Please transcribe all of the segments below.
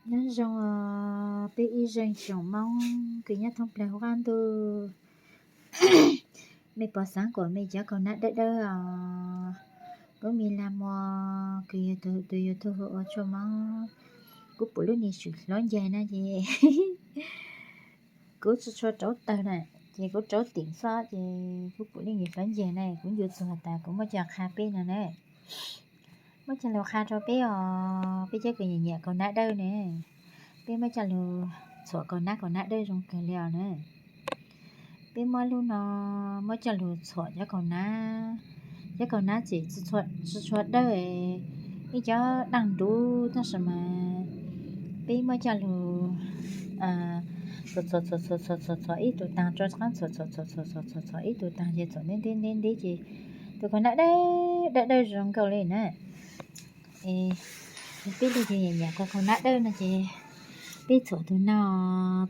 Nyob zoo os peb ib zeej tsoom Hmoob kws nyob thoob plawg huv qab ntuj. Mej puas xaav kuas mej cov kaug nab dawb dawb os? Kuv me lag muas kws yog tus YouTube hu ua Tshuaj Hmoob, kuv pum lub niag swm hluav ncaig na ces kuv tsi tshua rauv tawg na, ces kuv rauv tim xwb ces kuv pum lub niag hluav ncaig na kuv ncu txug has tas kuv muab coj qha peb no na. Muab coj lug qha rau peb os, peb cov kws nyiam nyiam kaug nab dawb ne, peb muab coj lug txhuam kaug nab, kaug nab dawb zoo kawg li os na. Peb muab lub no muab coj lug txhuam cov kaug nab, cov kaug nab ces tsi tshua dawb, ib cov daaj nruv tab sis mas peb muab coj lug txhuam txhuam txhuam txhuam txhuam ib tug taag rua qaab txhuam txhuam txhuam txhuam txhuam txhuam ib tug taag ces txhuam ntev ntev ntev ntev ces tus kaug nab dawb dawb dawb zoo nkauj li na. Peb leej twg nyiam nyiam kaug nab dawb no ces peb txhuam tus no,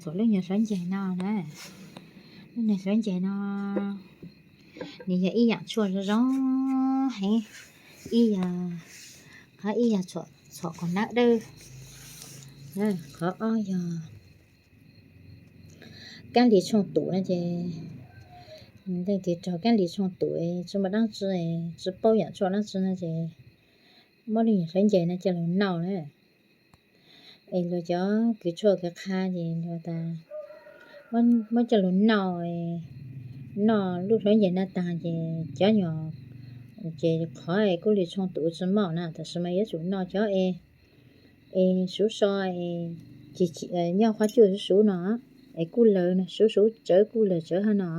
txhuam lub nyuag hluav ncaig no na. Lub nyuag hluav ncaig no nws yog ib yaam tshuaj zoo zoo heev, ib yog, qhov ib yog txhuam kaug nab dawb, qhov ob yog kab lis tshooj tum no ces leej twg raug kab lis tshooj tum tsi muaj dlaab tsi, tsi paub yaam tshuaj dlaab tsi no ces muab lub nyuag hluav ncaig no coj lug noj na. Es luag cov kws tshuaj kws qha ces luag tas muab coj lug noj, noj lub hluav ncaig no taag ces cov nyuag, ces qhov es kab lis tshooj tum tsi mob na, tab sis mas yuav tsum noj cov es, es suv so, es nyob qhov cuaj suv suv no, es kuj lawg no, suv suv tsawv kuj lawg tsawv hab no.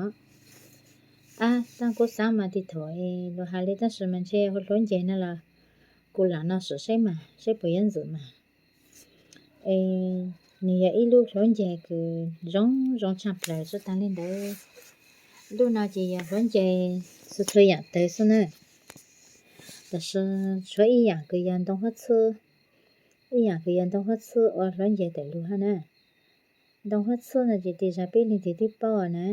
Ab, taab kuv xaav mas tig thaum luag has li tab sis mas ntshe hluav ncaig no los kuv lam noj sim saib mas saib puas yuav ntxim mas. Es nws yog ib lub hluav ncaig kws zoo zoo tshaj plaws tsi taag li ntawd. Lub no ces yog hluav ncaig txhua txhua yaam tawv xwb na, tab sis tshuav ib yaam kws yog ntoo huab txhib, ib yaam kws yog ntoo huab txhib ua hluav ncaig tawm lug hab na. Ntoo huab txhib no ces tej zag peb leej twg twb paub na.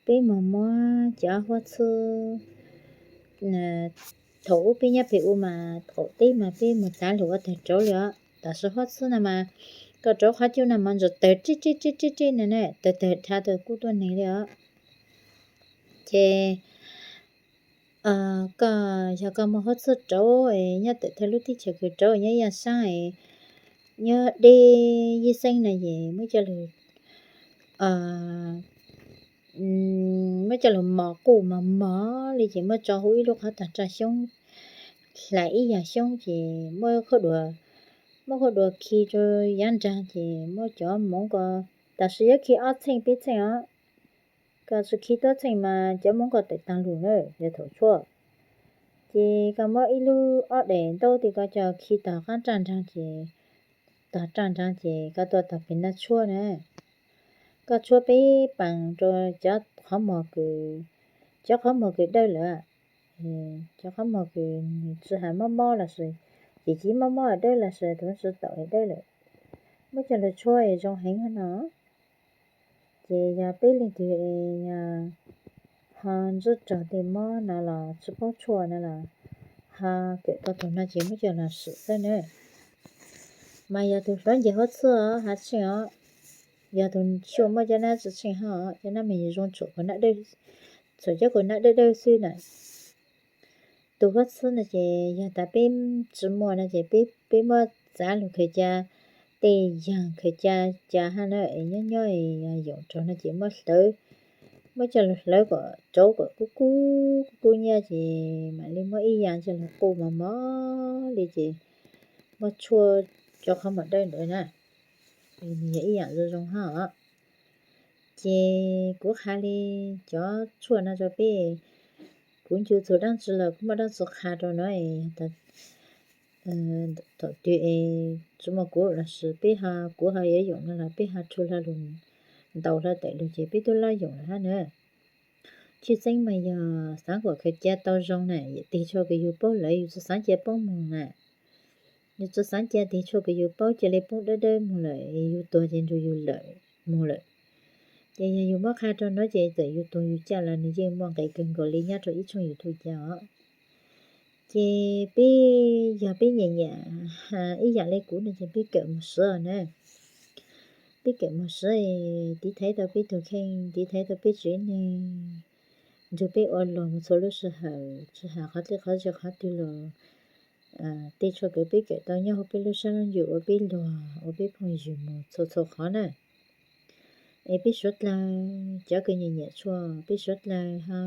Peb moog muab cov huab txhib, thaum ub peb nyob pem ub mas qaum teb mas peb moog txav lug ua tawg rauv li os, tab sis huab txhib no mas koj rauv qhov cuaj no mas ntsuas tawg rib rib rib rib no na, tawg tawg dhau tawg kub tuab neeg li os. Ces koj yog koj muaj huab txhib rauv es nyob tawm thawj lub teb chaws kws rauv nyob yaj saab es nyob deb yib xeeb no ces muab coj lug, muab coj lug mos quj mos mos li ces muab tso huv ib lub qhov tag raj xyoob, hlais ib yam xyoob ces muab, muab khaub dua khi rau yav nraag ces muab cov moov ko, tab sis yuav khi ob txheej peb txheej os. Koj tsi khi tuab txheej mas cov moov ko tawm taag lug na, yog thaum tshuaj. Ces koj muab ib lub ob daim ntaub tej koj coj khi tog qaab raj nraag ces, tog raj nraag ces koj tuaj tog pem no tshuab na. Koj tshuab peb paas rua cov qhov muag kws, cov qhov muag kws dawb lawm, cov qhov muag kws nws tsi has mob mob los sis, ces tsis mob mob dawb los sis thaum tsi taum dawb lawm, muab coj lug tshuab es zoo heev hab no. Ces yog peb leej twg yog ho ntsib raug tej mob no los tsi paub tshuaj no los ho kawm tau tug no ces muab coj lug swm xwb na. Mas yog tug hluav ncaig huab txhib os, has tsheej os, yog tug tshuaj muaj cov nab tsi tsheej hab os, cov nab me nyuam zoo tshuam kaug nab dawb, tshuam cov kaug nab dawb dawb xwb na. Tug huab txhib no ces yog tas peb tsi muaj no ces peb muab txav lug khaws ca, tej yaag khaws ca, ca hab na es nyob nyob yoom raug no ces muab hlawv, muab coj lug hlawv kom rauv kom kub kub kub kub nyab ces mam li muab ib yaam coj lug quj mos mos li ces muab tshuab cov qhov muag dawb ntawd na. Nws yog ib yaam zoo zoo hab os. Ces kuv qha li cov tshuaj no rau peb, kuv ncu txug dlaab tsi los kuv muaj dlaab tsi qha rau no. Thaum twg es tsi muaj kuv los sis peb ho, kuv ho yuav yoom no los peb ho rhu hlo lug ntaus hlo tawm lug ces peb tub lub yoom lawm hab na. Tshwj xeeb mas yog xaav kom khaws ca tau zoo na, yog tig tshuaj kws yug paub lawm yug tsi xaav ca poob moog na. Yug tsi xaav ca tig tshuaj kws yug paub ca le poob dawb dawb moog lawm, yug tuag ces nrug yug lawm moog lawm. Ces yog yug muab qha rau no ces txawm yug tuag yug ca los nws yeej muaj nqe kawg nkaus li nyob rau ib tshooj YouTube ca os. Ces peb, yog peb nyiam nyiam ib yam li kuv no ces peb kawm mus swv na. Peb kawm mus swv, tiv thaiv tau peb tus kheej, tiv thaiv tau peb tsev neeg, nrug peb ua luag mus txhua lub sij hawm, tsis hais qhov twg qhov twg qhov twg los tej tshuaj kawm peb kawm tau nyob hauv peb lub sab lub ntsws ua peb luag, ua peb phooj ywg mus txhua txhua qhov na. Es peb suav dlawg cov kws nyiam nyiam tshuaj, peb suav dlawg ho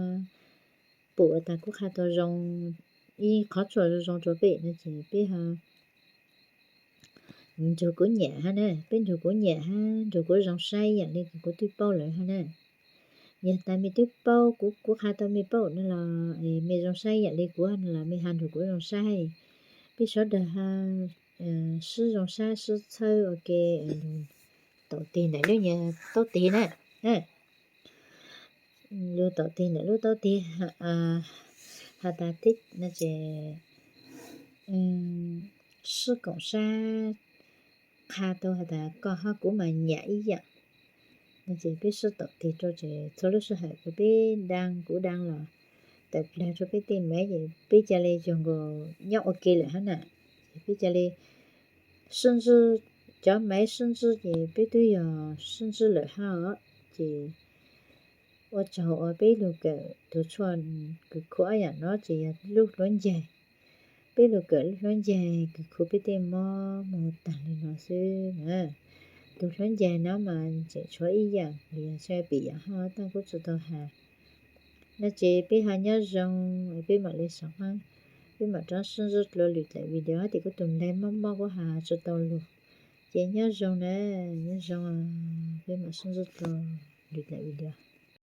pum ua tas kuv qha tau zoo, ib qhov tshuaj zoo zoo rau peb no ces peb ho nrug kuv nyiam hab na, peb nrug kuv nyiam hab nrug kuv zoo saib ib yam li kuv twb paub lawm hab na. Yog tas mej twb paub, kuv, kuv qha tau mej paub no los mej zoo saib ib yam li kuv no los mej ho nrug kuv zoo saib. Peb suav dlawg ho sib zoo saib sib txhawb ua ke, lug taum tig ntawm lub nyuag taub tig na, lug taum tig ntawm lub taub tig, has tas tib no ces sib koom sab qha tau has tas koj hab kuv mas nyiam ib yam no ces peb sib taum tig rau ces txhua lub sij hawm ces peb daj, kuv daj los tawm plag rau peb tej maiv ces peb ca le cuag nkaus nyob ua ke lawm hab na. Ces peb ca le sib ntsib, cov maiv sib ntsib ces peb twb yog sib ntsib lawm hab os. Ces ua tsaug uas peb lug kawm tus tshuaj kws khuv ob yam no ces yog lub hluav ncaig. Peb lug kawm lub hluav ncaig kws khuv peb tej mob moog taag le nuav xwb na. Tus hluav ncaig no mas tseem tshuav ib yam, yog tshaj pim yam hab tab kuv tsi tau has. No ces peb ho nyob zoo, peb mam le sib ntsib, peb mam rov sib ntsib dlua lwm daim video hab tias kuv tus nplaig mob mob kuv has tsi tau lug. Ces nyob zoo na, nyob zoo, peb mam sib ntsib dlua lwm daim video.